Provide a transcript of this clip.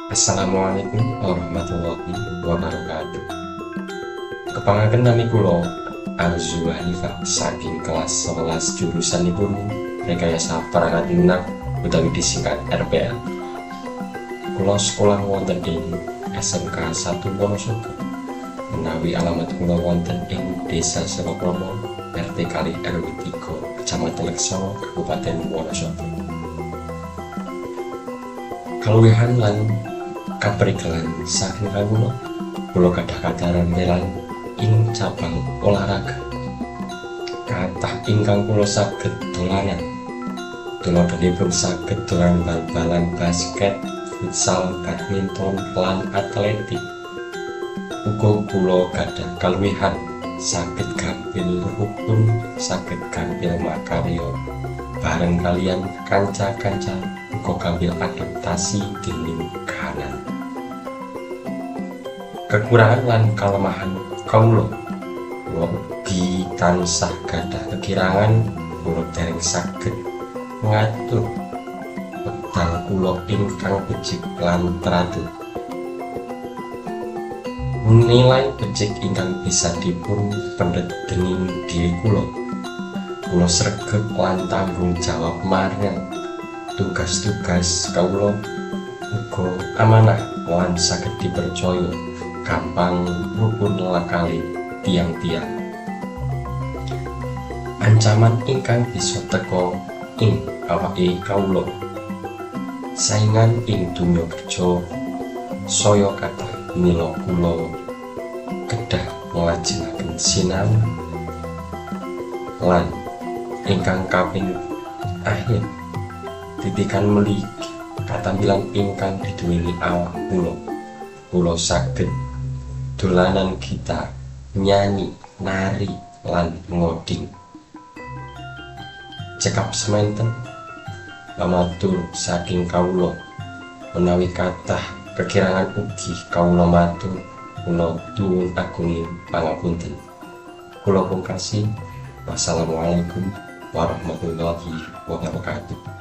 Assalamualaikum warahmatullahi wabarakatuh. Kepangaken, nami kula Arzu Hanifah saking kelas 11, jurusanipun Rekayasa Perangkat Lunak utawi disingkat RPL. Kula sekolah wonten ing SMK 1 Wonosobo. Menawi alamat kula wonten ing Desa Selokromo, RT 2 RW 3, Kecamatan Leksono, Kabupaten Wonosobo. Kaluwihan lan kaprigelan saking kawula, kula gadah katrampilan ing cabang olahraga. Kathah ingkang kula saged dolanan. Tuladhanipun saged dolanan bal-balan, basket, futsal, badminton, lan atletik. Uga kula gadah kaluwihan saged gampil rukun, saged gampil makarya bareng kaliyan kanca-kanca, uga gampil adaptasi dening kahanan. Kekurangan lan kalemahan kawula, kula ugi tansah gadah kekirangan. Kula dereng saged ngatur wekdal kula ingkang becik lan teratur. Nilai becik ingkang bisa dipun pendhet dening diri kula, kula sregep lan tanggung jawab marang tugas-tugas kawula, uga amanah lan saged dipercaya, gampang rukun kalih tiyang-tiyang. Ancaman ingkang bisa teka ing awake kawula, saingan ing donya kerja saya kathah, mila kula kedah nglajengaken sinau. Lan ingkang kaping akhir, titikan mligi katampilan ingkang diduweni awak kula, kula saged dolanan gitar, nyanyi, nari, lan ngoding. Cekap semanten pamatur saking kawula. Menawi kathah kekirangan ugi kawula matur, kula nyuwun agunging pangapunten. Kula pungkasi, wassalamualaikum warahmatullahi wabarakatuh.